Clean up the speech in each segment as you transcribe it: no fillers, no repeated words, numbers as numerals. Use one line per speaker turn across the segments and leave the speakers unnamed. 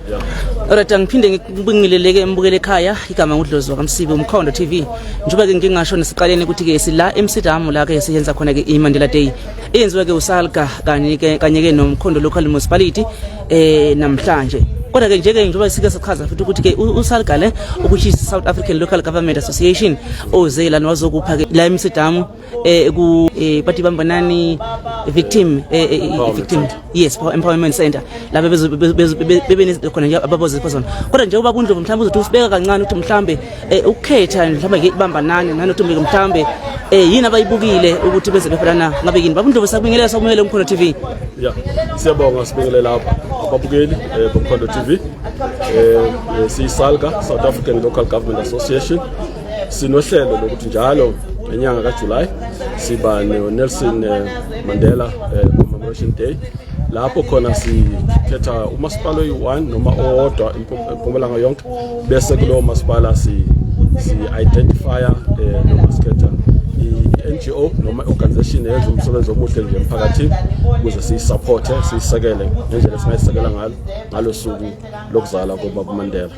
Yeah.
Alright, angiphinde ngikubingelele mbukele ekhaya. Igama nguDlozi wakaMsibi, Umkhondo TV. Njengoba ke ngingasho nesiqaleni ukuthi ke sila eMsidamu, la ke siyenza khona ke iMandela Day. Eyenziwa ke uSalga kanye ke noMkhondo Local Municipality namhlanje. Kodwa ke nje ke njengoba sike sachaza futhi ukuthi ke uSalga le, ukuthi South African Local Government Association, oze lana wazokupha ke la eMsidamu ku bathi Bambanani victim, yes, Power Empowerment Center, lapho bebe nezinto khona nje ababozipha zona. Kodwa njengoba kuNdlovu, mhlawumbe uzothi usibeka kancane ukuthi mhlawumbe ukukhetha mhlawumbe ke ibambanani nanokuthi mhlawumbe yini abayibukile ukuthi beze befana ngabe yini. Baba Ndlovu, sakubingelela, sakubingelela Umkhondo TV.
Yeah. Siyabonga, sibingelela lapha ababukeli boMkhondo TV. Siyisalga, South African Local Government Association. Sinohlelo lokuthi njalo ngenyanga kaJuly siba no Nelson Mandela Commemoration Day, lapho khona sikhetha umasipala oyi-1 noma owodwa eMpumalanga yonke, bese kulowo masipala si identifya noma sikhetha i-NGO noma i-organization eyenza umsebenzi omuhle nje emphakathini ukuze siyisupporte, siyisekele ngendlela esingayisekela ngalo ngalo suku lokuzalwa kobaba Mandela.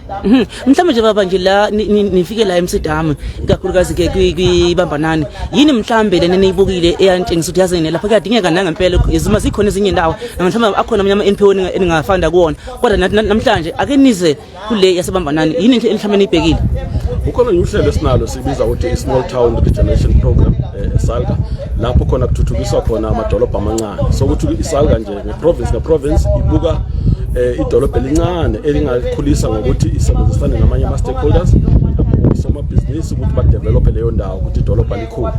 Mhlawumbe nje baba nje la nifike la eMsidamu, ikakhulukazi ke kwibambanani, yini mhlambe lena eniyibukile eyantshengisa ukuthi yazi lapha kuyadingeka nangempela izima zikhona ezinye indawo, mhlawumbe akhona amanye ama-NPO eningafanda kuwona, kodwa namhlanje ake nize kule yasebambanani, yini mhlawumbe eniyibhekile?
Kukhona nje uhlelo esinalo, sibiza ukuthi i-Small Town Regeneration Program eSalga, lapho khona kuthuthukiswa khona amadolobha amancane. So ukuthi iSalga nje ngeprovince ngeprovince ibuka idolobha elincane elingakhulisa ngokuthi isebenzisane namanye ama-stakeholders, osomabhizinisi, ukuthi badevelophe leyo ndawo ukuthi idolobha likhule.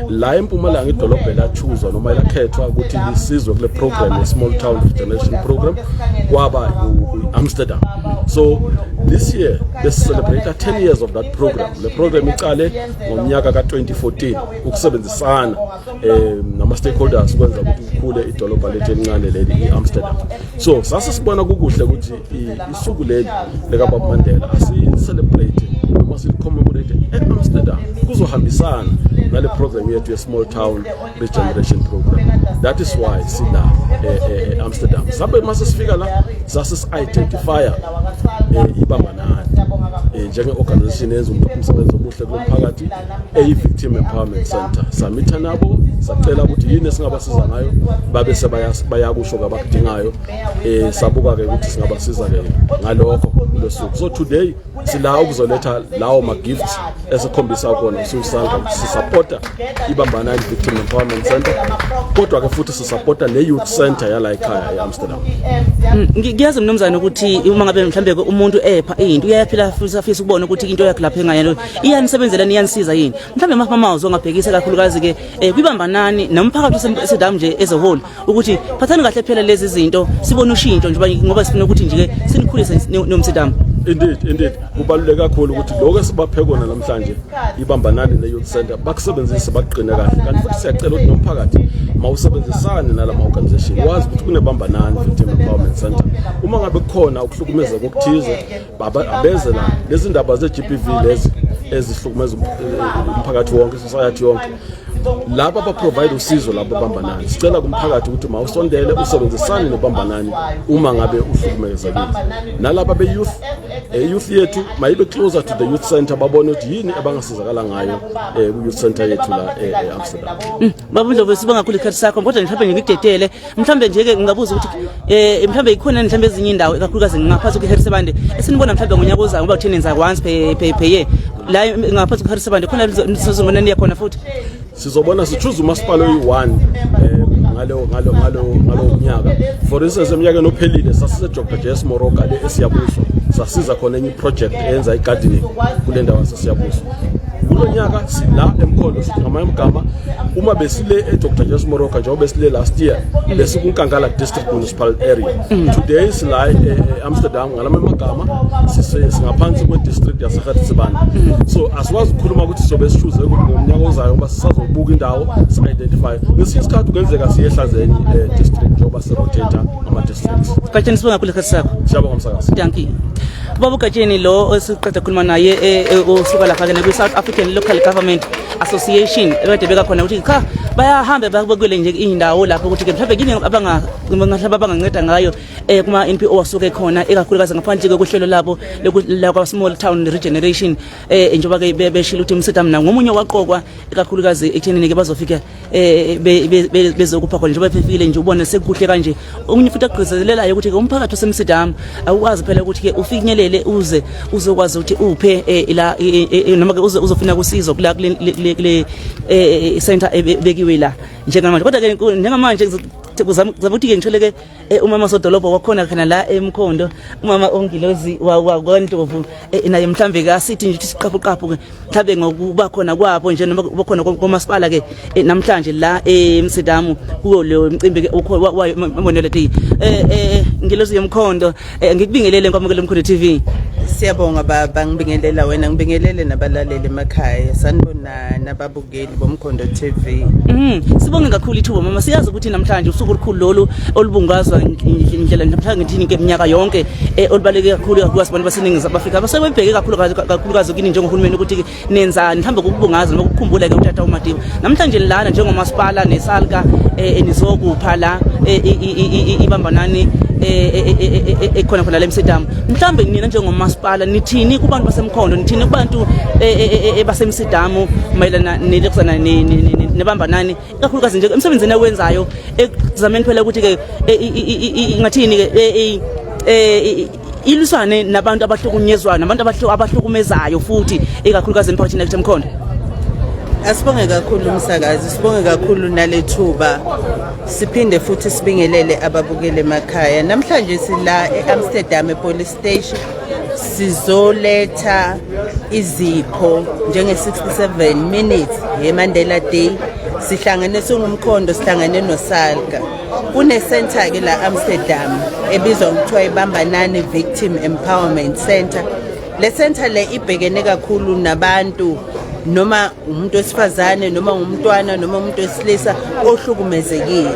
La eMpumalanga idolobha elachuzwa noma elakhethwa ukuthi lisizwe kule program ye-Small Town Regeneration Program kwaba i-Amsterdam. So this year besicelebrate 10 years of that program. Le program iqale ngomnyaka ka-2014 ukusebenzisana nama-stakeholders kwenza ukuthi kukhule idolobha lethu elincane leli i-Amsterdam. So sase sibona kukuhle ukuthi isuku leli likababa Mandela asi-celebrate noma sili-commemorate e-Amsterdam, kuzohambisana nale program yethu ye-Small Town Regeneration Program. That is why sila e-Amsterdam. Sabe mase sifika la sase si-identifya ibambanani njenge-organization eyenza umsebenzi omuhle kulo mphakathi, eyi-Victim Empowerment Center. Samitha nabo, sacela ukuthi yini esingabasiza ngayo, babe sebayakusho abakudingayo. Sabuka-ke ukuthi singabasiza-ke ngalokho kulosuku. So today sila ukuzoletha lawo ma-gifts esikhombisa khona siwuSalga ukuthi sisapota iBambanani Victim Empowerment Center, kodwa-ke futhi sisapota ne-youth center yala ekhaya e-Amsterdam.
Ngiyazi mnumzane ukuthi uma ngabe mhlambe umuntu epha into uyaphila futhi afisa ukubona ukuthi into yakhe lapha engayelo iyanisebenzela, iyanisiza yini. Mhlambe amazwi ongabhekisa kakhulukazi ke kwibambanani nomphakathi osedamu nje as a whole, ukuthi phathani kahle phela lezi zinto, sibone ushintsho nje, ngoba sifuna ukuthi nje ke sinikhulise nomsidamu.
Indeed, kubaluleke kakhulu ukuthi lokho esibaphe kona namhlanje ibambanani ne-youth center bakusebenzise, bakugcine kahle. Kanti futhi siyacela ukuthi nomphakathi mawusebenzisane nalama organization, wazi ukuthi kunebambanani Victim Empowerment Center. Uma ngabe kukhona ukuhlukumezeka okuthize, abeze la. Lezi ndaba ze-GBV lezi ezihlukumeza umphakathi wonke, society yonke, laba ba-provide usizo labo bambanani. Sicela kumphakathi ukuthi mawusondele, usebenzisane nobambanani uma ngabe uhlukumezekile. Nalaba be-youth, youth yethu mayibe closer to the youth center, babone ukuthi yini abangasizakala ngayo ku-youth center yethu la e-Amsterdam.
Baba Ndlovu, sibonga kakhulu isikhathi sakho, kodwa mhlawumbe ngikudedele, mhlawumbe nje ke ngingabuza ukuthi mhlawumbe ikhona mhlawumbe ezinye indawo, ikakhulukazi ngaphansi kwe-Gert Sibande, esinibona mhlawumbe ngonyaka ozayo, ngoba kutheni nenza once per year la ngaphansi kwe-Gert Sibande, khona sizobona niya khona futhi?
Sizobona sichoose umasipala oyi-1 ngalo nyaka. For instance, eminyakeni ophelile sasise Dr JS Moroka le eSiyabuswa, sasiza khona enye project eyenza igardening kule ndawo yaseSiyabuswa. Kulo nyaka sila eMkhondo. Sithi ngamanye amagama, uma besile e-Dr JS Moroka, njengoba besile last year, besikuNkangala District Municipal area. Today sila e-Amsterdam, ngalamanye amagama singaphansi kwe-district yaseGert Sibande. So asikwazi ukukhuluma ukuthi sobe sichoose ukuthi ngomnyaka ozayo, ngoba sisazobuka indawo, si-identify. Ngesinye isikhathi kungenzeka siye eHlazeni district, njengoba sirotate ama-districts.
Gatsheni, sibonga kakhulu isikhathi sakho.
Siyabonga, msakazi.
Dankie. Ubaba uGatsheni lo esiqeda khuluma naye osuka lapha ke kwi-South African Local Government Association, ebekade beka khona ukuthi cha, bayahamba babukele nje indawo lapho ukuthi ke mhlawumbe kini abanga mhlawumbe abanganceda ngayo kuma NPO asuke khona, ikakhulukazi ngaphandle kohlelo labo lakwa Small Town Regeneration, njengoba ke beshilo ukuthi uMsidamu na ngomunye waqokwa ikakhulukazi ekuthenini ke bazofika bezokupha khona. Njengoba befikile nje, ubone sekuhle kanje. Okunye futhi akugcizelelayo ukuthi ke umphakathi waseMsidamu awukwazi phela ukuthi ke ufinyelele uze uzokwazi ukuthi uphe la noma ke uze uzofuna usizo kula kule center ebekiwe la njengamanje. Kodwa ke njengamanje kuzama ukuthi ke ngithole ke umama sodolobha wakhona khona la eMkhondo, umama ongilozi wakwaNdlovu, naye mhlambe ke asithi nje siqaphu qaphu ke mhlambe ngokuba khona kwabo nje noma kuba khona komasipala ke namhlanje la eMsidamu kuwo lo mcimbi ke wayo Mandela Day. Ngilozi yomkhondo, ngikubingelele, nkwamukele Umkhondo TV.
Siyabonga baba, ngibingelela wena, ngibingelele nabalaleli emakhaya. Sanibonani ababukeli boMkhondo TV.
Sibonge kakhulu ithuba, mama. Siyazi ukuthi namhlanje usuku olukhulu lolu olubungazwa indlela namhlanje ngithini ke iminyaka yonke, olubaleke kakhulu kakhulu abantu baseNingizimu Afrika abasebebheke kakhulu kakhulukazi kini njengohulumeni ukuthi nenzani mhlawumbe ukubungaza noma ukukhumbula ke utata uMadiba. Namhlanje lana njengomasipala neSALGA nizokupha la ibambanani ekhona khona la eMsidamu. Mhlambe nina njengomasipala nithini kubantu baseMkhondo, nithini kubantu baseMsidamu mayelana nelokuzana nebambanani, ikakhulukazi nje emsebenzini awenzayo ekuzameni phela ukuthi ke ngathini ke ilwisane nabantu abahlukunyezwayo nabantu abahlukumezayo futhi ikakhulukazi emphakathini yakithi eMkhondo?
Asibonge kakhulu umsakazi, sibonge kakhulu nalethuba. Siphinde futhi sibingelele ababukeli emakhaya. Namhlanje sila eAmsterdam epolice station, sizoletha izipho njenge 67 minutes yeMandela Day. Sihlangene singumkhondo, sihlangene noSALGA. Kune center ke la Amsterdam ebizwa ngokuthiwa iBambanani Victim Empowerment Center. Le center le ibhekene kakhulu nabantu, noma umuntu wesifazane, noma umntwana, noma umuntu wesilisa ohlukumezekile.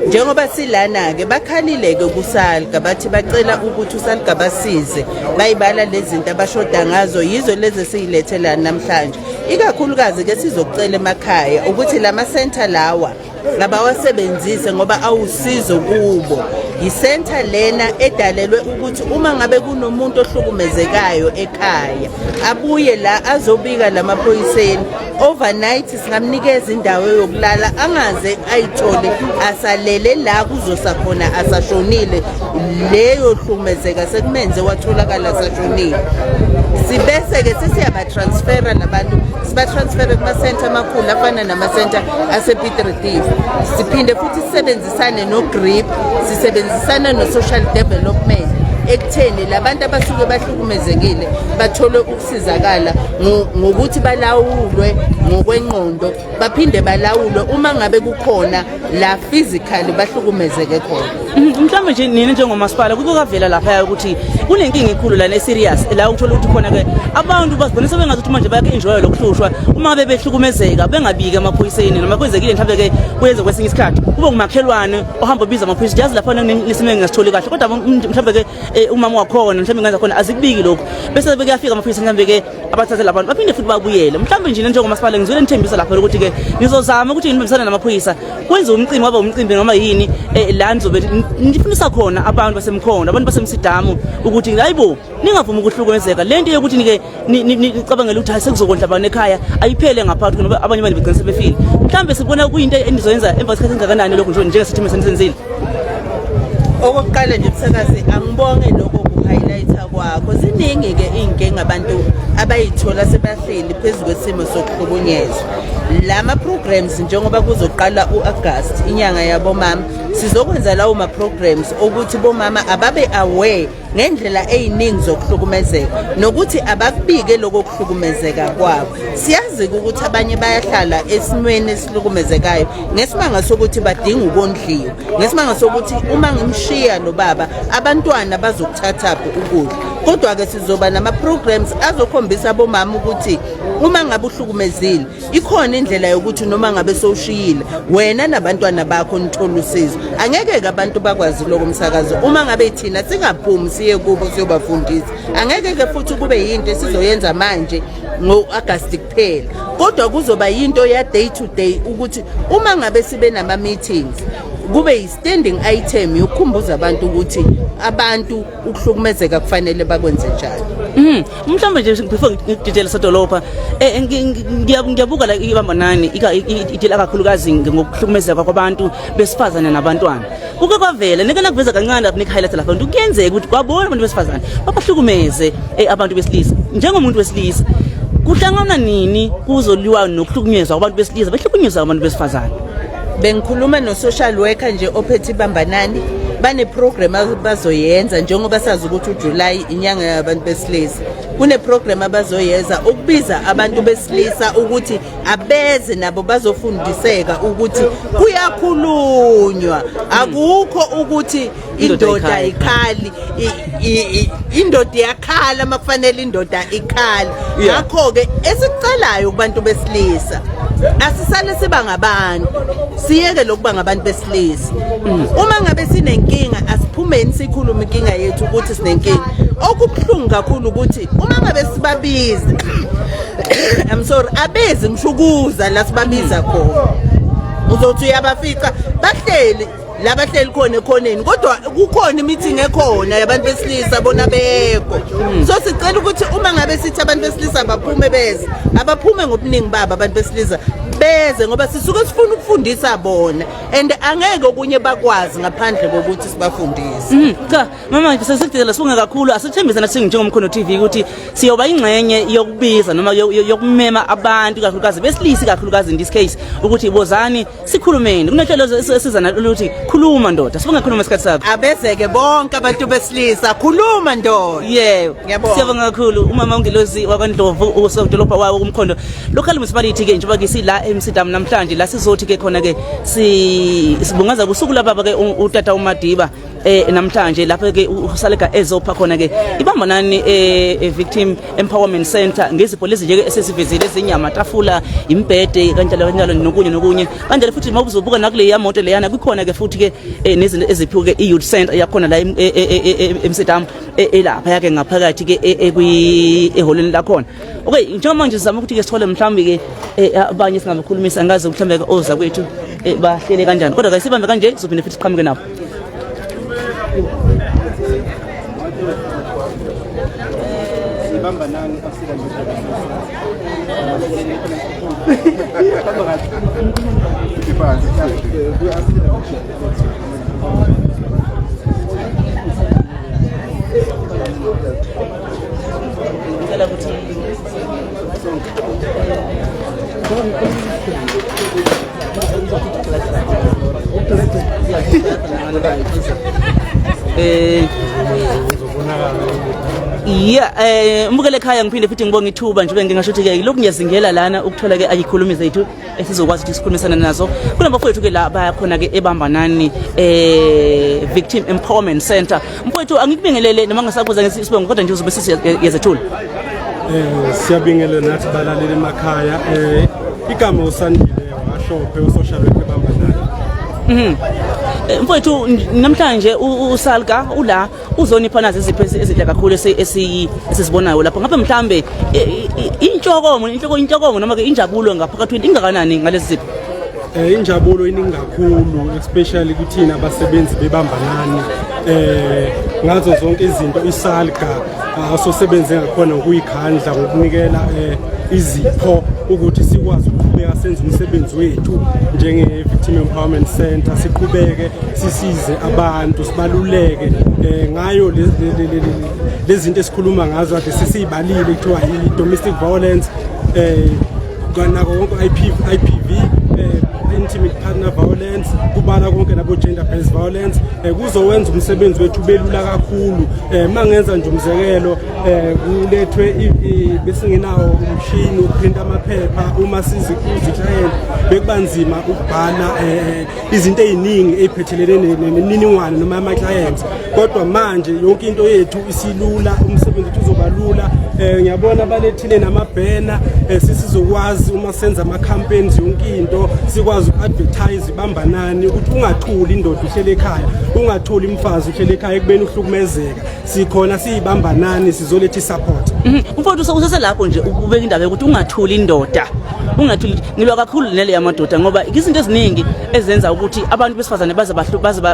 Njengoba silana ke, bakhalile ke kuSALGA, bathi bacela ukuthi uSALGA basize, bayibala lezi zinto abashoda ngazo, yizo lezi esiyilethela namhlanje. Ikakhulukazi ke sizokucela emakhaya ukuthi lama center lawa ngabawasebenzise ngoba awusizo kubo. Yisentha lena edalelwe ukuthi uma ngabe kunomuntu ohlukumezekayo ekhaya, abuye la azobika lamaphoyiseni. Overnight singamnikeza indawo yokulala, angaze ayithole asalele la kuzosa khona asashonile, leyo hlukumezeka sekumenze watholakala asashonile. Sibese-ke sesiyabatransfera labantu, sibatransfere kuma-center amakhulu afana nama-center ase-Piet Retief. Siphinde futhi sisebenzisane no-GRIP, sisebenzisana no-social development ekutheni labantu abasuke bahlukumezekile bathole ukusizakala ngokuthi balawulwe ngokwengqondo, baphinde balawulwe uma ngabe kukhona la physically bahlukumezeke khona.
Mhlawumbe nje nina njengomasipala kuke kwavela lapha ukuthi kunenkinga ekhulu lana eserious la uthola ukuthi khona ke abantu bazibona sebengazi ukuthi manje bayaku-enjoya lokuhlushwa uma bebehlukumezeka, bengabiki emaphoyiseni, noma kwenzekile mhlawumbe ke kuyenza kwesinye isikhathi kube ngumakhelwane ohamba ubiza amaphoyisa, yazi lapha nesimo engingasitholi kahle, kodwa mhlawumbe ke umama wakhona mhlawumbe ngenza khona azikubiki lokhu, bese bekuyafika amaphoyisa mhlawumbe ke abathathe labantu, baphinde futhi babuyele. Mhlawumbe nje njengomasipala ngizwele nithembisa lapha ukuthi ke nizozama ukuthi nibambisane namaphoyisa kwenze umcimbi, waba umcimbi noma yini la nizobe nifundisa khona abantu baseMkhondo, abantu baseMsidamu ukuthi hayibo, ningavumi ukuhlukumezeka. Le nto yokuthi nike nicabangele ukuthi hayi, sekuzokondla abantu ekhaya ayiphele ngaphakathi ngoba abanye abantu begcina sebefile. Mhlawumbe sibona kuyinto enizoyenza emva kwesikhathi engakanani lokhu nje njengesithembiso enisenzile?
Okokuqala nje msakazi, angibonge lokho ku-highlighta kwakho. Ziningi-ke iy'nkinga abantu abayithola sebahleli phezu kwesimo sokuhlukunyezwa. Lama programs, njengoba kuzoqala u-August, inyanga yabomama, sizokwenza lawo ma-programs okuthi bomama ababe aware ngendlela ey'ningi zokuhlukumezeka nokuthi abakubike lokho kuhlukumezeka kwabo. Siyazi-ke ukuthi abanye bayahlala esimweni esihlukumezekayo ngesimanga sokuthi badinga ukondliwa, ngesimanga sokuthi uma ngimshiya lo baba, abantwana bazokuthathaphi ukudla. Kodwa-ke sizoba nama-programs azokhombisa abomama ukuthi uma ngabe uhlukumezile ikhona indlela yokuthi noma ngabe sowushiyile wena nabantwana bakho nithole usizo. Angeke-ke abantu bakwazi lokho msakazo uma ngabe thina singaphumi siye kubo siyobafundisa. Angeke-ke futhi kube yinto esizoyenza manje ngo-Agasti kuphela, kodwa kuzoba yinto ya day to day ukuthi uma ngabe sibe nama-meetings kube yi-standing item yokukhumbuza abantu ukuthi abantu ukuhlukumezeka kufanele bakwenze njani.
Mhlawumbe nje before ngididele sodolopha, ngiyabuka la iBambanani idila kakhulukazi ngokuhlukumezeka kwabantu besifazane nabantwana. Kuke kwavela nike nakuveza kancane lapho nik-highlight lapha ukuthi kuyenzeka ukuthi kwabona abantu besifazane babahlukumeze abantu besilisa. Njengomuntu wesilisa, kuhlangana nini kuzoliwa nokuhlukunyezwa kwabantu besilisa behlukunyezwa abantu besifazane?
Bengikhuluma no-social worker nje ophethe iBambanani, bane-program abazoyenza njengoba sazi ukuthi uJuly inyanga yabantu besilisa. Kune-program abazoyenza ukubiza abantu besilisa ukuthi abeze nabo bazofundiseka ukuthi kuyakhulunywa, akukho ukuthi indoda ayikhali, indoda iyakhala makufanele indoda ikhale. Ngakho-ke esikucelayo kubantu besilisa, asisale siba ngabantu, siyeke lokuba ngabantu besilisa. Uma ngabe sinenkinga asiphumeni sikhulume inkinga yethu ukuthi sinenkinga. Okubuhlungu kakhulu ukuthi uma ngabe sibabiza, I'm sorry, abezi ngisho ukuza la sibabiza khona, uzothi uyabafica bahleli la bahleli khona ekhoneni, kodwa kukhona i-meeting ekhona yabantu besilisa, bona bekho. So sicela ukuthi uma ngabe sithi abantu besilisa baphume beze, abaphume ngobuningi babo abantu besilisa beze, ngoba sisuke sifuna ukufundisa bona and angeke okunye bakwazi ngaphandle kokuthi sibafundise.
Cha mama, sesikudela, sibonge kakhulu. Asithembise nathi njengoMkhondo TV ukuthi siyoba ingxenye yokubiza noma yokumema abantu kakhulukazi besilisa, kakhulukazi in this case, ukuthi bozani sikhulumeni. Kunehlelo esiza nalokuthi khuluma ndoda. Sibonge khuluma isikhathi sakho.
Abezeke bonke abantu besilisa, khuluma ndoda.
Yebo.
Ngiyabonga.
Siyabonga kakhulu umama uNgelozi wakwaNdlovu, usodolobha wawo kuMkhondo Local Municipality. Ke njengoba ke sila eMsidam namhlanje la sizothi ke khona ke sibungaza kusuku lababa ke utata uMadiba namhlanje, lapho ke uSALGA ezopha khona ke iBambanani Victim Empowerment Center ngezipho lezi nje esesivezile, ezinyama tafula, imbhede, kanjalo kanjalo, nokunye nokunye kanjalo. Futhi mawuzobuka nakule yamoto leyana, kukhona ke futhi ke nezinto eziphiwe ke i-youth center yakhona la eMsidam, elapha yake ngaphakathi ke ekwi eholweni lakhona. Okay, njengoba manje sizama ukuthi ke sithole mhlawumbe ke abanye singabakhulumisa, ngazi mhlawumbe ke oza kwethu bahlele kanjani, kodwa ke sibambe kanje, sizophinde futhi siqhamuke nabo.
Ibambanani African.
Ngicela ukuthi yeah, mbukele ekhaya, ngiphinde futhi ngibonge ithuba nje ngingasho ukuthi ke lokhu ngiyazingela lana ukuthola ke ayikhulumi zethu esizokwazi ukuthi sikhulumisana nazo. Kunabafowethu ke la bayakhona ke eBambanani Victim Empowerment Center. Mfowethu, angikubingelele noma ngisakubuza ngesibongo, kodwa nje uzobe sesiyazethula.
Siyabingelela nathi balaleli emakhaya. Igama uSandile Wahlophe, usocial worker Bambanani.
Mfowethu, namhlanje uSALGA ula uzonipha nazi izipho ezinhle kakhulu esisibonayo lapho. Ngabe mhlambe intshokomo inhloko intshokomo noma ke injabulo ngaphakathi ingakanani ngalezi zipho?
Injabulo iningi kakhulu, especially kuthina abasebenzi beBambanani, ngazo zonke izinto iSALGA asosebenze ngakhona ngokuyikhandla ngokunikela izipho ukuthi sikwazi ukuqhubeka senze umsebenzi wethu njenge Victim Empowerment Center, siqhubeke sisize abantu, sibaluleke ngayo lezi zinto esikhuluma ngazo kade sesiyibalile, kuthiwa i-domestic violence, nako konke IPV, intimate partner violence, kubala konke nabo gender based violence. Kuzowenza umsebenzi wethu belula kakhulu. Mangenza nje umzekelo, kulethwe besingenawo umshini ukuprinta amaphepha. Uma sizi client, bekuba nzima ukubhala izinto eziningi eziphethelene nemininingwane noma ama clients, kodwa manje yonke into yethu isilula, umsebenzi wethu uzoba lula. Ngiyabona balethile namabhena. Sisizokwazi uma senza ama campaigns, yonke into, sikwazi uku-advertise Bambanani ukuthi ungathuli indoda uhlele ekhaya, ungathuli umfazi uhlele ekhaya ekubeni uhlukumezeka. Sikhona siyiBambanani, sizoletha i-support.
Mfowethu, useselapho nje, ubeka indaba yokuthi ungathuli indoda, ungathuli. Ngilwa kakhulu nele yamadoda, ngoba izinto eziningi ezenza ukuthi abantu besifazane baze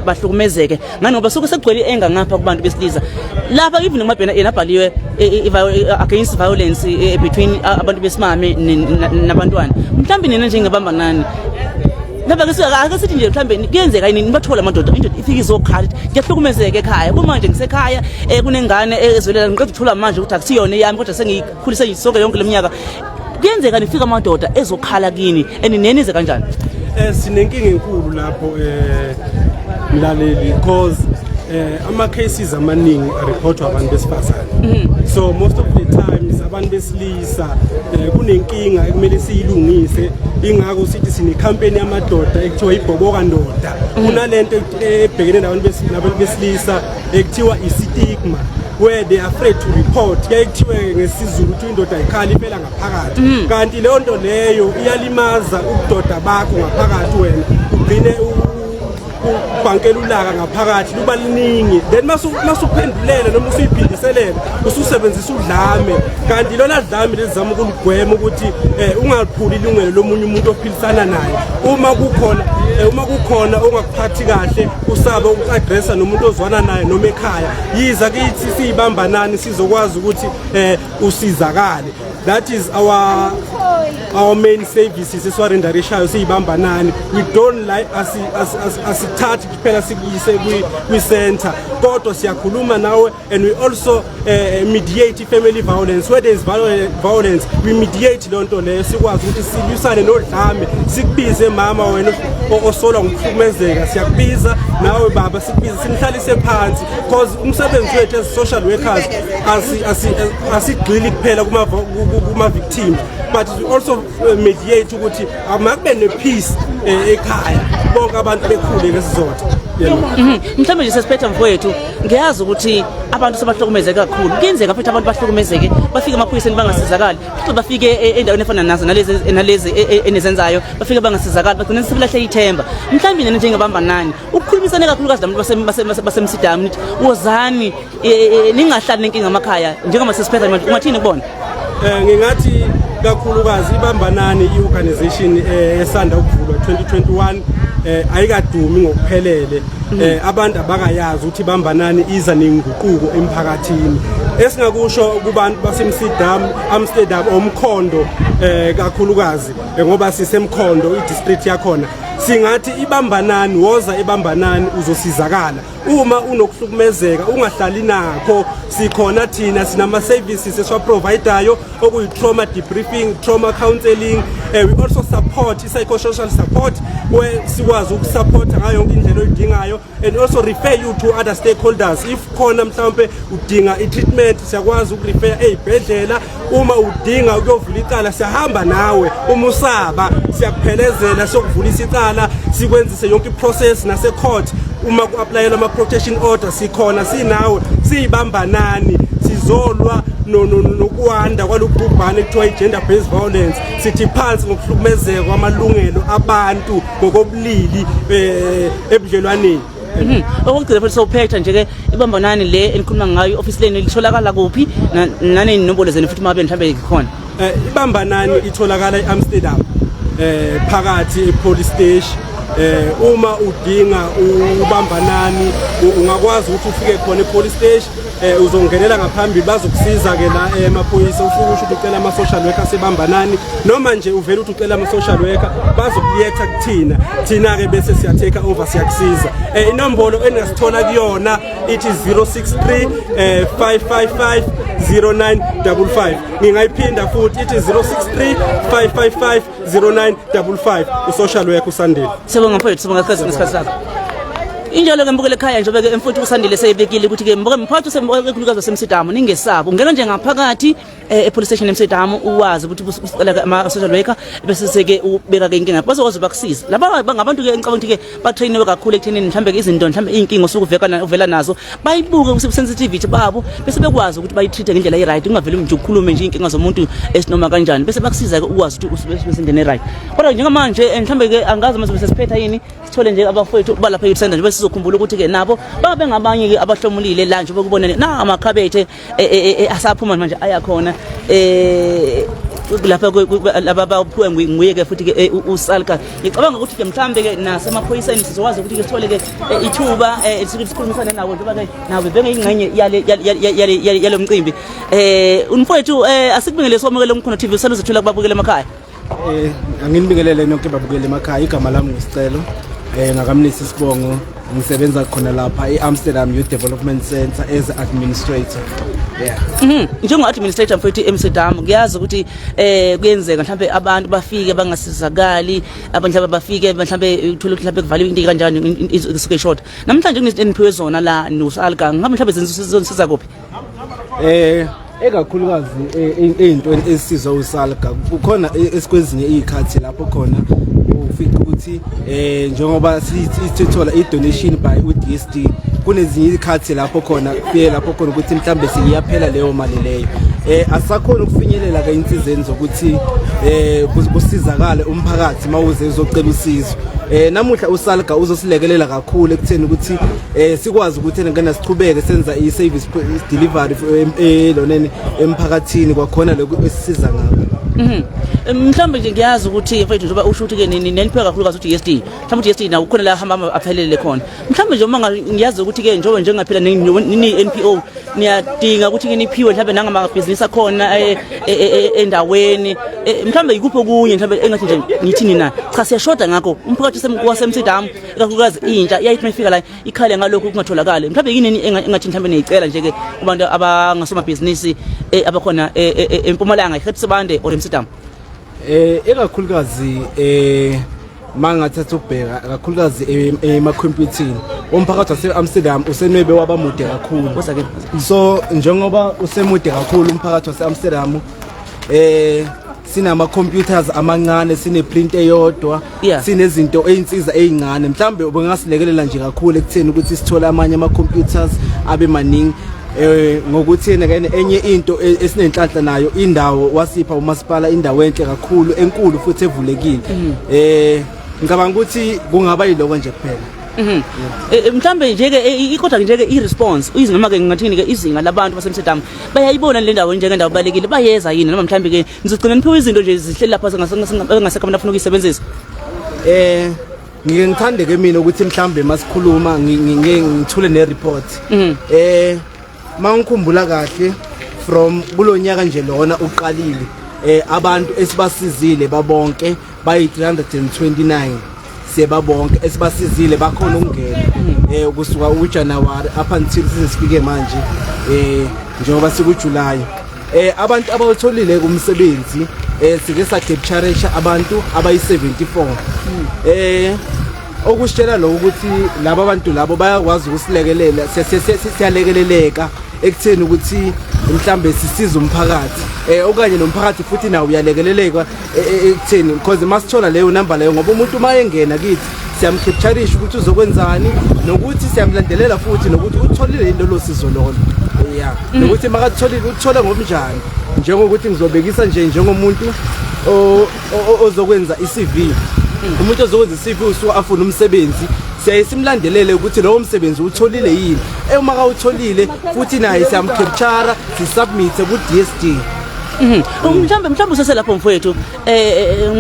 bahlukumezeke ngani, ngoba suke sekugcwele enga ngapha kubantu besilisa lapha, even kumabhena yena abhaliwe against violence between abantu besimame nabantwana. Mhlawumbe nina njengeBambanani lapha, ake sithi nje mhlawumbe kuyenzeka yini nibathola amadoda, indoda ifike izokhala ithi, "Ngiyahlukumezeka ekhaya, kumanje ngisekhaya, kunengane ezwelela, ngiqeda ukuthola manje ukuthi akusiyona eyami, kodwa sengiyikhulise sonke yonke leminyaka"? Kuyenzeka nifika amadoda ezokhala kini, and nenize kanjani?
Sinenkinga enkulu lapho, mlaleli, because ama cases amaningi areportwa abantu besifazane, so most of the times abantu besilisa, kunenkinga ekumele siyilungise. Ingakho sithi sine campaign yamadoda ekuthiwa ibhoboka ndoda. Kunalento ebhekene nabantu besilisa ekuthiwa i-stigma, where they are afraid to report. Kuyaye kuthiwe ngesiZulu ukuthi indoda ayikhali, ifela ngaphakathi, kanti leyo nto leyo iyalimaza ubudoda bakho ngaphakathi. Wena ugcine ubhankela ulaka ngaphakathi, luba liningi, then masuphendulela noma usuyiphindiselela, ususebenzisa udlame, kanti lona dlame lezama ukulugwema ukuthi ungaphuli ilungelo lomunye umuntu ophilisana naye. Uma kukhona ongakuphathi kahle, usabe uku-addressa nomuntu ozwana naye noma ekhaya, yiza kithi siyiBambanani, sizokwazi ukuthi usizakale. That is our main services esiwarenderishayo siyiBambanani. We don't like asithathi kuphela sikuyise kwi-center, kodwa siyakhuluma nawe, and we also mediate family violence. Where there is violence, we mediate leyo nto leyo, sikwazi ukuthi silwisane nodlame. Sikubize mama wena osolwa ngokuhlukumezeka, siyakubiza nawe baba, sikubize, sinihlalise phansi, because umsebenzi wethu as social workers asigxili kuphela kuma victims, but we also mediate ukuthi makube ne-peace ekhaya, bonke abantu bekhule ngesizotha, yebo.
Mhlawumbe nje sesiphetha, mfowethu, ngiyazi ukuthi abantu sebahlukumezeke kakhulu. Kuyenzeka futhi abantu bahlukumezeke, bafike emaphoyiseni bangasizakali, futhi bafike endaweni efana nazo nalezi enizenzayo, bafike bangasizakali, bagcine sebelahle ithemba. Mhlawumbe nina njengeBambanani ukukhulumisane kakhulukazi nabantu baseMsidamu, nithi wozani, ningahlali nenkinga emakhaya. Njengoba sesiphetha manje, ungathini kubona?
Ngingathi kakhulukazi iBambanani i-organization esanda ukuvulwa 2021, ayikadumi ngokuphelele. Abantu abakayazi ukuthi iBambanani iza nenguquko emphakathini. Esingakusho kubantu baseMsidam, Amsterdam, omkhondo, kakhulukazi ngoba sisemkhondo, i-district yakhona, singathi iBambanani, woza eBambanani, uzosizakala. Uma unokuhlukumezeka, ungahlali nakho, sikhona thina, sinama services esiwaprovidayo okuyi-trauma debriefing, trauma counseling. We also support i-psychosocial support, where sikwazi ukusupporta ngayo yonke indlela oyidingayo, and also refer you to other stakeholders. If khona mhlawumbe udinga i-treatment, siyakwazi ukurefer ey'bhedlela. Uma udinga ukuyovula icala, siyahamba nawe. Uma usaba, siyakuphelezela siyokuvulisa icala, sikwenzise yonke i-process nase-court. Uma ku-applyelwa ama-protection order, sikhona, sinawe, siyiBambanani, sizolwa nokwanda kwalobhubhane ekuthiwa i-gender based violence. Sithi phansi ngokuhlukumezeka kwamalungelo abantu ngokobulili ebudlelwaneni.
Okugcina futhi sowuphetha nje ke, iBambanani le enikhuluma ngayo, i-office lenu litholakala kuphi, naney'nombolo zenu futhi mabe mhlawumbe khona?
IBambanani itholakala eAmsterdam, phakathi epolice station. Uma udinga uBambanani, ungakwazi ukuthi ufike khona epolice station. Uzongenela ngaphambili, bazokusiza ke la emaphoyisa. Ufike usho ukuthi ucela ama social worker sebambanani, noma nje uvela uthi ucela ama social worker, bazokuletha kuthina. Thina ke bese siya take over, siyakusiza. Inombolo engasithola kuyona ithi 063 555 0955. Ngingayiphinda futhi, ithi 063 555 0955, usocial worker uSandile.
Sibonga mfowethu, sibonga ngesikhathi sakho. Injalo ke mbukele ekhaya, njengoba ke mfowethu uSandile seyibekile ukuthi ke mbuke mphakathi ekakhulukazi waseMsidamu, ningesabi. Ungena nje ngaphakathi e-police station eMsidamu, uwazi ukuthi usicela ama social worker, bese seke ubeka ke inkinga, bazokwazi bakusiza. Laba bangabantu ke engicabanga ukuthi ke batrainiwe kakhulu ekuthenini mhlambe ke izinto, mhlambe inkinga osuke uveka uvela nazo, bayibuke sensitivity babo, bese bekwazi ukuthi bayitreat ngendlela e-right, kungaveli nje ukukhulume nje inkinga zomuntu esinoma kanjani, bese bakusiza ke ukwazi ukuthi usube sendleleni e-right. Kodwa njengamanje mhlambe ke angazi mase sesiphetha yini, sithole nje abafowethu balapha youth center, nje sizokhumbula ukuthi ke nabo babe ngabanye ke abahlomulile la, nje kubona na amakhabethe asaphuma manje ayakhona lapha laba baphiwe nguye ke futhi ke uSalga. Ngicabanga ukuthi ke mhlambe ke nasemaphoyiseni sizokwazi ukuthi ke sithole ke ithuba sikhulumisane nawo, njengoba ke nabo bengeyingxenye yale yale mcimbi. Umfowethu, asikubingele, somukele Umkhondo TV, usalozothula kubabukela emakhaya.
Anginibingelele nonke babukele emakhaya. Igama lami nguSicelo ngakamnisi isibongo. Ngisebenza khona lapha e-Amsterdam Youth Development Center as administrator. Yeah.
Njengo administrator mfowethu eMsterdam, ngiyazi ukuthi kuyenzeka mhlambe abantu bafike bangasizakali, abantu mhlambe bafike mhlambe uthola ukuthi mhlambe kuvaliwe into kanjani, isuke short. Namhlanje kunezinto eniphiwe zona la noSalga, ngabe mhlambe zenza kuphi?
Ekakhulukazi ey'ntweni ezisizwa uSalga, kukhona esikwezinye iy'khathi lapho khona ufica ukuthi njengoba sithola i-donation by u-DSD, kunezinye izikhathi lapho khona kuye lapho khona ukuthi mhlambe siyaphela leyo mali leyo, asakhona ukufinyelela ke insizeni zokuthi kusizakale umphakathi mawuze uzocela usizo. Namuhla uSalga uzosilekelela kakhulu ekutheni ukuthi sikwazi ukuthi ngena sichubeke senza i-service delivery loneni emphakathini, kwakhona lokhu esisiza ngakho.
Mhlawumbe nje ngiyazi ukuthi mfethu, njengoba usho ukuthi ke neniphiwe kakhulukazi ukuthi DSD, mhlawumbe DSD nawo kukhona la hamba aphelele khona. Mhlawumbe nje uma ngiyazi ukuthi ke njengoba njengaphila nini NPO, niyadinga ukuthi ke niphiwe mhlawumbe nangamabhizinisi akhona endaweni. Mhlawumbe yikuphi okunye mhlawumbe engathi nje ngithini na cha, siyashoda ngakho umphakathi waseMsidamu, ikakhulukazi intsha iyayithi mayifika la ikhale ngalokhu kungatholakali. Mhlawumbe yini engathi mhlawumbe niyicela nje ke kubantu abangasomabhizinisi abakhona eMpumalanga, iGert Sibande or eMsidamu?
Ekakhulukazi mangathatha ukubheka kakhulukazi emakhompyutheni, umphakathi wase-Amsterdam usenwebe wabamude kakhulu.
Woza ke.
So njengoba usemude kakhulu umphakathi wase-Amsterdam, sinama computers amancane, sine print eyodwa, sinezinto eyinsiza ezincane. Mhlambe bengasilekelela nje kakhulu ekutheni ukuthi sithole amanye ama computers abe maningi. Ngokuthi yena ke enye into esinenhlanhla nayo, indawo wasipha umasipala, indawo enhle kakhulu, enkulu futhi evulekile. Ngicabanga ukuthi kungaba yiloko nje kuphela.
Mhlambe nje ke kodwa nje ke i-response uyizinga, noma ke ngingathini ke, izinga labantu baseMsterdam bayayibona le ndawo njengendawo ebalekile, bayeza yini, noma mhlambe ke nizogcina niphiwe izinto nje zihleli lapha ngasekho abantu afuna ukuyisebenzisa?
Ngike ngithande ke mina ukuthi mhlambe masikhuluma ngike ngithule ne report. Mangikhumbula kahle, from kulonyaka nje lona uqalile, abantu esibasizile babonke bayi 329 sebabonke esibasizile bakhona ukungena kusuka uJanuary up until size sifike manje, njengoba sikuJuly. Abantu abawutholile kumsebenzi, sike sacapture abantu abayi74, okusitshela lokho ukuthi laba bantu labo bayakwazi ukusilekelela, siyalekeleleka ekutheni ukuthi mhlambe sisize umphakathi, okanye nomphakathi futhi nawo uyalekeleleka ekutheni, because masithola leyo number leyo, ngoba umuntu uma engena kithi siyamcapturisha ukuthi uzokwenzani, nokuthi siyamlandelela futhi nokuthi utholile yini lolo sizo lolo, yeah, nokuthi makatholile uthole ngobunjani. Njengokuthi ngizobekisa nje njengomuntu ozokwenza i-CV, umuntu ozokwenza i-CV usuka afuna umsebenzi, siyaye simlandelele ukuthi lowo msebenzi utholile yini. Uma kawutholile futhi naye siyamcapture, sisubmit ku-DSD.
Mhlambe useselapho mfowethu,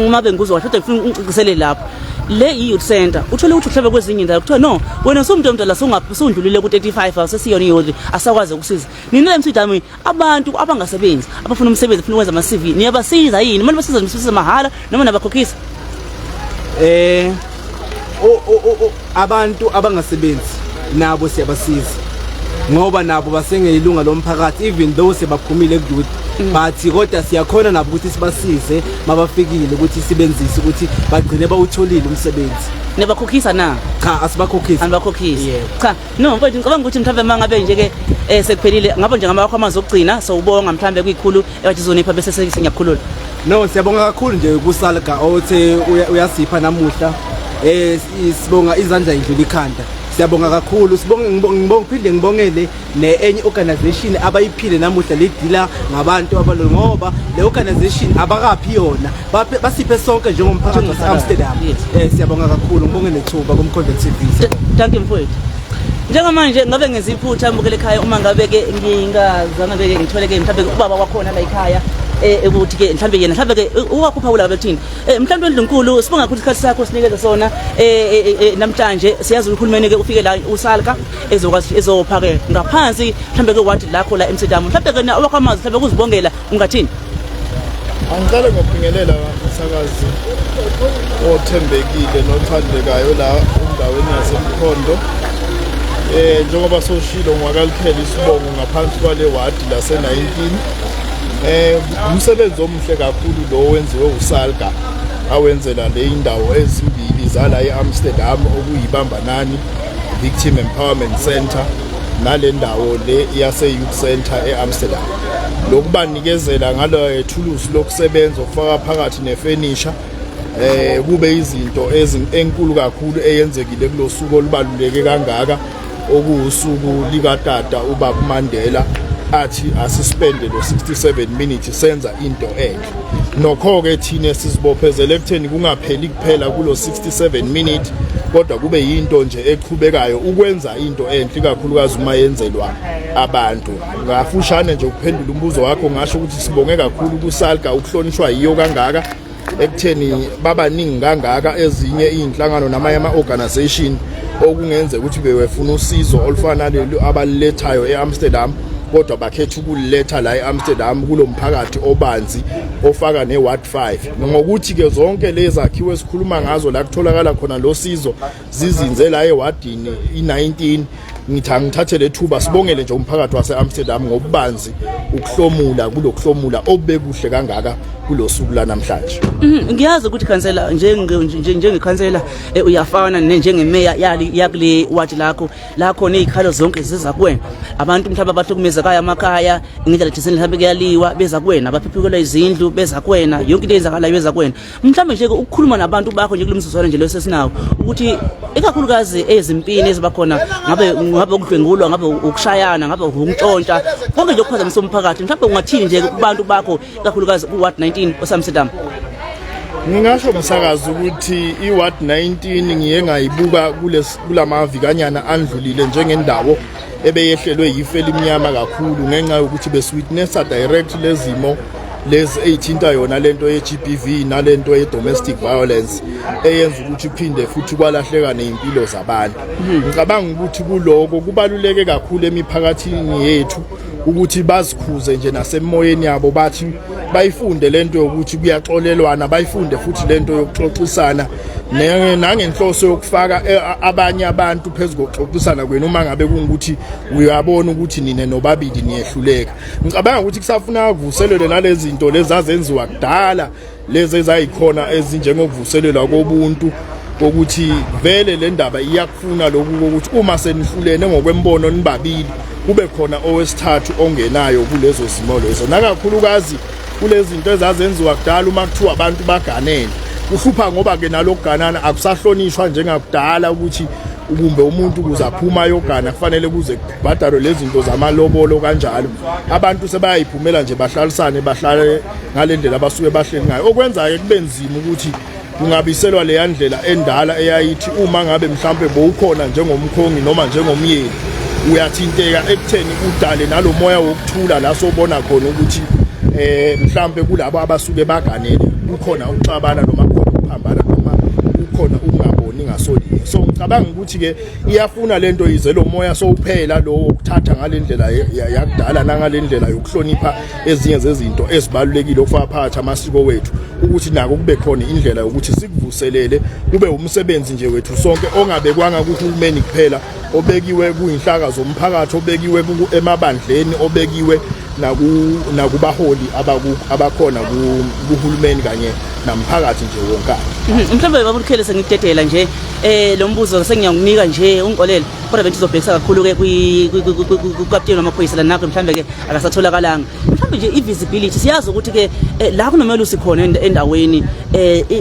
uma bengikuzwa kahle, kodwa ngifuna ungicisele lapho. Le i-youth center, uthole ukuthi mhlawumbe kwezinye indawo kuthiwa no, wena usumuntu omdala, sungudlulile ku-35, awusesiyona i-youth, asakwazi ukusiza. Nina eMsidamu, abantu abangasebenzi abafuna umsebenzi, bafuna ukwenza ama-CV, niyabasiza yini? Manje basiza, nisiza mahhala noma nabakhokhisa?
Abantu abangasebenzi nabo siyabasiza ngoba nabo basengeyilunga lomphakathi, even though sebaphumile ku-youth, but kodwa siyakhona nabo ukuthi sibasize mabafikile, ukuthi sibenzise ukuthi bagcine bawutholile umsebenzi.
Niyabakhokhisa na?
Cha, asibakhokhisi.
Anibakhokhisi?
Yebo.
Cha, no mfowethu, ngicabanga ukuthi mhlawumbe uma ngabe nje-ke sekuphelile, ngabe nje ngamakwakho amazwi okugcina, sowubonga mhlawumbe kwikhulu ebathi zonipha, bese sengiyakukhulula.
No, siyabonga kakhulu nje kuSalga othe uyasipha namuhla. Sibonga izandla idlula ikhanda. Siyabonga kakhulu, sibonge, ngibonge phinde ngibongele ne-enye organization abayiphile namuhla le-deal-a ngabantu abalo, ngoba le organization abakaphi yona, basiphe sonke njengomphakathi wase-Amsterdam. Siyabonga kakhulu, ngibonge nethuba kuMkhondo TV.
Thank you, mfowethu. Njengamanje ngabe ngenza iphutha, mbukele ekhaya, uma ngabe-ke ngingazange ke ngithole-ke mhlawumbe ubaba wakhona la ekhaya, ukuthi-ke mhlawumbe yena mhlawumbe-ke uwakhupha kula bethini. Mhlawumbe endlunkulu, sibonga kakhulu isikhathi sakho sinikeze sona namhlanje. Siyazi uhulumeni-ke ufike la uSalga ezokwazi ezopha-ke ngaphansi mhlawumbe ke wadi lakho la eMsidamu. Mhlawumbe ke awakho amazwi, mhlawumbe kuzibongela, ungathini?
Angiqale ngokubingelela umsakazi othembekile nothandekayo la endaweni yaseMkhondo. Njengoba soshilo, ngwakalikhela isibongo ngaphansi kwale wadi lase 19. Umsebenzi omuhle kakhulu lo wenziwe uSalga, awenzela le indawo ezimbili zala eAmsterdam, okuyiBambanani Victim Empowerment Center nale ndawo le yase Youth Center eAmsterdam. Lokubanikezela ngalo thulusi lokusebenza, okufaka phakathi nefurniture, kube izinto enkulu kakhulu eyenzekile kulosuku olubaluleke kangaka, okuwusuku likatata ubaba Mandela, athi asispende lo 67 minutes senza into enhle. Nokho ke thina sizibophezele ekutheni kungapheli kuphela kulo 67 minute, kodwa kube yinto nje eqhubekayo ukwenza into enhle, kakhulukazi uma yenzelwa abantu. Ngafushane nje ukuphendula umbuzo wakho, ngasho ukuthi sibonge kakhulu kuSalga ukuhlonishwa yiyo kangaka, ekutheni babaningi kangaka ezinye iy'nhlangano namanye ama-organization okungenzeka ukuthi bewefuna usizo olufana nalolu abalilethayo e-Amsterdam, kodwa bakhetha ukuliletha la e-Amsterdam kulo mphakathi obanzi ofaka ne-ward 5, ngokuthi-ke zonke lezi zakhiwo esikhuluma ngazo la kutholakala khona lo sizo zizinze la ewadini i-19. Ngithi angithathe le thuba sibongele nje umphakathi wase-Amsterdam ngobubanzi ukuhlomula kulokuhlomula obekuhle kangaka kulosuku lanamhlanje.
Ngiyazi ukuthi khansela, njengekhansela, uyafana njengemeya yali yakule ward lakho, la khona izikhalo zonke ziza kuwena. Abantu mhlawumbe abahlukumezekayo amakhaya ngendlela thizeni, mhlawumbe kuyaliwa, beza kuwena. Abaphiphikelwa izindlu, beza kuwena. Yonke into eyenzakalayo beza kuwena. Mhlawumbe nje ukukhuluma nabantu bakho nje kulo mzuzwana nje lo sesinawo, ukuthi ikakhulukazi ezimpini eziba khona, ngabe ukudlwengulwa, ngabe ukushayana, ngabe ukuntshontsha, konke nje okuphazamisa umphakathi, mhlawumbe ungathini nje kubantu bakho, ikakhulukazi ku-ward 19 oseAmsterdam?
Ngingasho, msakazi, ukuthi i-ward 19 ngiye ngayibuka kulamavikanyana andlulile njengendawo ebeyehlelwe yifu elimnyama kakhulu, ngenxa yokuthi besiwitnessa direct lezimo lezi eyithinta yona lento ye-GBV nalento ye-domestic violence, eyenza ukuthi iphinde futhi kwalahleka nezimpilo zabantu. Ngicabanga ukuthi kuloko kubaluleke kakhulu emiphakathini yethu ukuthi bazikhuze nje nasemoyeni yabo, bathi bayifunde lento yokuthi kuyaxolelwana, bayifunde futhi lento yokuxoxisana, nangenhloso yokufaka abanye abantu phezu kokuxoxisana kwenu uma ngabe kungukuthi uyabona ukuthi nine nobabili niyehluleka. Ngicabanga ukuthi kusafuna kuvuselelwe nalezi zinto lezi azenziwa kudala, lezi ezayikhona ezinjengokuvuselelwa kobuntu, kokuthi vele le ndaba iyakufuna lokhu kokuthi uma senihlulene ngokwembono nibabili, kube khona owesithathu ongenayo kulezo zimo lezo, nakakhulukazi kulezi zinto ezazenziwa kudala uma kuthiwa abantu baganene. Kuhlupha ngoba ke nalokuganana akusahlonishwa njengakudala, ukuthi kumbe umuntu ukuze aphuma ayogana kufanele kuze kubhadalwe lezi zinto zamalobolo kanjalo. Abantu sebayayiphumela nje, bahlalisane, bahlale ngale ndlela abasuke bahleli ngayo, okwenza-ke kube nzima ukuthi kungabiselwa leya ndlela endala eyayithi uma ngabe mhlampe bowukhona njengomkhongi noma njengomyeni, uyathinteka ekutheni udale nalo moya wokuthula la sobona khona ukuthi mhlampe kulabo abasuke baganele kukhona ukuxabana noma kukhona ukuphambana noma kukhona khona ukungaboni ngasolinye. So ngicabanga ukuthi ke iyafuna lento ize lo moya sowuphela lo wokuthatha ngalendlela yakudala nangalendlela yokuhlonipha ezinye zezinto ezibalulekile okufaka phakathi amasiko wethu, ukuthi nako kube khona indlela yokuthi sikuvuselele, kube umsebenzi nje wethu sonke ongabekwanga kuhulumeni kuphela, obekiwe kuyinhlaka zomphakathi, obekiwe emabandleni, obekiwe nakubaholi abakhona kuhulumeni kanye namphakathi nje wonkana.
Mhlawumbe baba uLukhele, sengikudedela nje lo mbuzo, sengiyakunika nje, ungixolele, kodwa bengithi uzobhekisa kakhulu ke kukapteni wamaphoyisa la, nakho mhlawumbe ke akasatholakalanga. Mhlawumbe nje i-visibility, siyazi ukuthi ke la kunomelusi khona endaweni,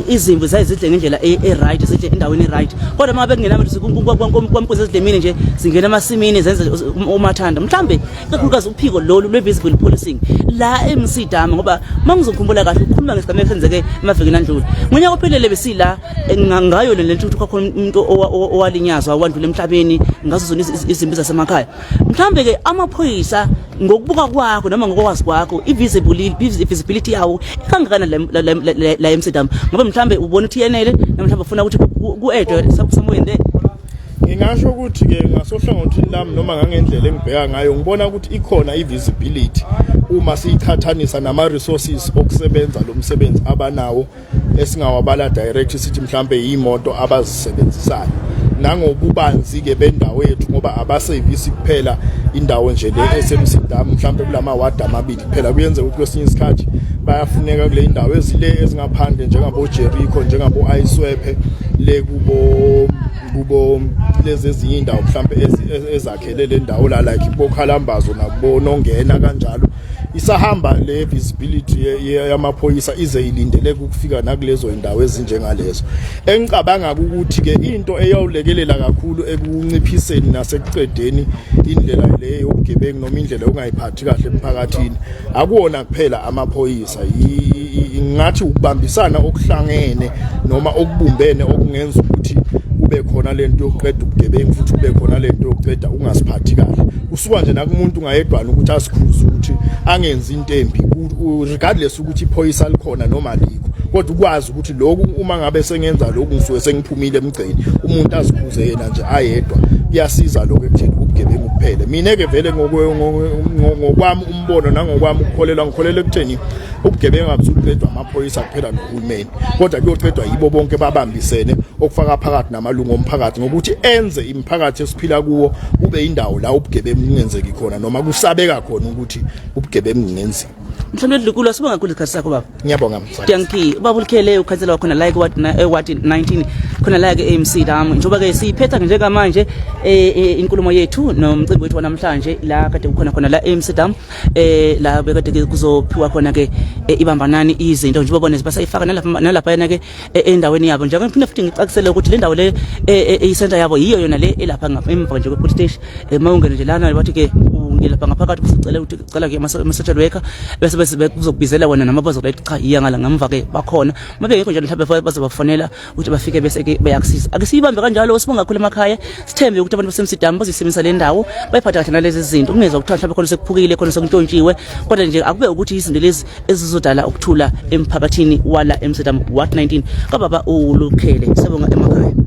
izimvu zayizidle ngendlela e-right, zidle endaweni e-right, kodwa uma bekungenamelusi kwampunzi ezidlemini nje zingena emasimini zenze umathanda. Mhlawumbe ikakhulukazi uphiko lolu lwe-visible policing la eMsidamu, ngoba uma ngizokhumbula kahle, ukukhuluma ngesigameko esenzeke emavikini andlule ngonyaka ophelele, besila ngayo le nto ukuthi kwakhona umuntu owalinyazwa wandlula emhlabeni ngazo zona izimpi zasemakhaya. Mhlawumbe-ke amaphoyisa, ngokubuka kwakho noma ngokwazi kwakho, i-visibility yawo ikangakanani la eMsidamu, ngoba mhlawumbe ubona ukuthi yenele noma mhlawumbe ufuna ukuthi ku-edwe somewhere there?
Ngingasho ukuthi-ke ngasohlangothini lami noma ngangendlela engibheka ngayo, ngibona ukuthi ikhona i-visibility uma siyiqhathanisa nama-resources okusebenza lo msebenzi abanawo, esingawabala direct sithi mhlambe iyimoto abazisebenzisayo, nangobubanzi-ke bendawo yethu, ngoba abasevisi kuphela indawo nje le eseMsindamu, mhlambe kulama ward amabili kuphela. Kuyenzeka ukuthi kwesinye isikhathi bayafuneka kule indawo ezile ezingaphandle, njengabo Jericho, njengabo Ayiswephe, le kubo lezi ezinye indawo mhlambe ezakhele le ndawo la, like bokhalambazo nakubo nongena kanjalo. Isahamba le visibility yamaphoyisa ize ilindeleke ukufika nakulezo indawo ezinjengalezo. Engicabanga ukuthi ke into eyawulekelela kakhulu ekunciphiseni nasekucedeni indlela le yobugebengu noma indlela yokungayiphathi kahle emphakathini akuwona kuphela amaphoyisa, ngathi ukubambisana okuhlangene noma okubumbene okungenza ukuthi kube khona lento yokuqeda ubugebengu, futhi kube khona lento yokuqeda ukungasiphathi kahle. Kusuka nje nakumuntu ngayedwana ukuthi asikhuze ukuthi angenzi into embi, regardless ukuthi iphoyisa likhona noma alikho, kodwa ukwazi ukuthi lokhu uma ngabe sengenza lokhu ngisuke sengiphumile emgceni, umuntu azikhuze yena nje ayedwa, kuyasiza lokho ekutheni ubugebengu kuphele. Mina ke vele ngokwami umbono nangokwami ukukholelwa, ngikholelwa ekutheni ubugebengu abuzukuqedwa amaphoyisa kuphela nohulumeni, kodwa kuyocedwa yibo bonke babambisene, okufaka phakathi namalungu omphakathi, ngokuthi enze imiphakathi esiphila kuwo kube indawo la ubugebengu kungenzeki khona noma kusabeka khona ukuthi ubugebengu kungenziwa.
Mhlawumbe Dlukulu, asibonga kakhulu isikhathi sakho, baba.
Ngiyabonga, msakazi.
Dankie. Ubaba uLukhele, ukhansela wakhona la ward 19 khona la ke eMsidamu. Njengoba ke siyiphetha njengamanje inkulumo yethu nomcimbi wethu wanamhlanje la kade kukhona khona la eMsidamu, la bekade ke kuzophiwa khona ke ibambanani izinto, njengoba bona basayifaka nalapha yana ke endaweni yabo. Njengoba ngiphinde futhi ngicakisele ukuthi le ndawo le i-center yabo yiyo yona le elapha emva nje kwe-police station. Uma ungena nje lana, bathi ke ungena ngaphakathi, kusicela ukuthi cela ke ama-social worker, bese kuzokubizela wena noma bazokuthi cha, iya ngala ngamva ke, bakhona. Uma bengekho njalo, mhlawumbe bazobafonela ukuthi bafike bese ke bayakusiza. Ake siyibambe kanjalo. Sibonga kakhulu emakhaya, sithembe ukuthi abantu baseMsidamu bazisebenzisa le ndawo, bayiphathe kahle nalezi zinto, kungezwa kuthiwa mhlawumbe khona sekuphukile, khona sekuntshontshiwe, kodwa nje akube ukuthi izinto lezi ezizodala ukuthula emphakathini wala eMsidamu, ward 19 kababa uLukhele. Siyabonga emakhaya.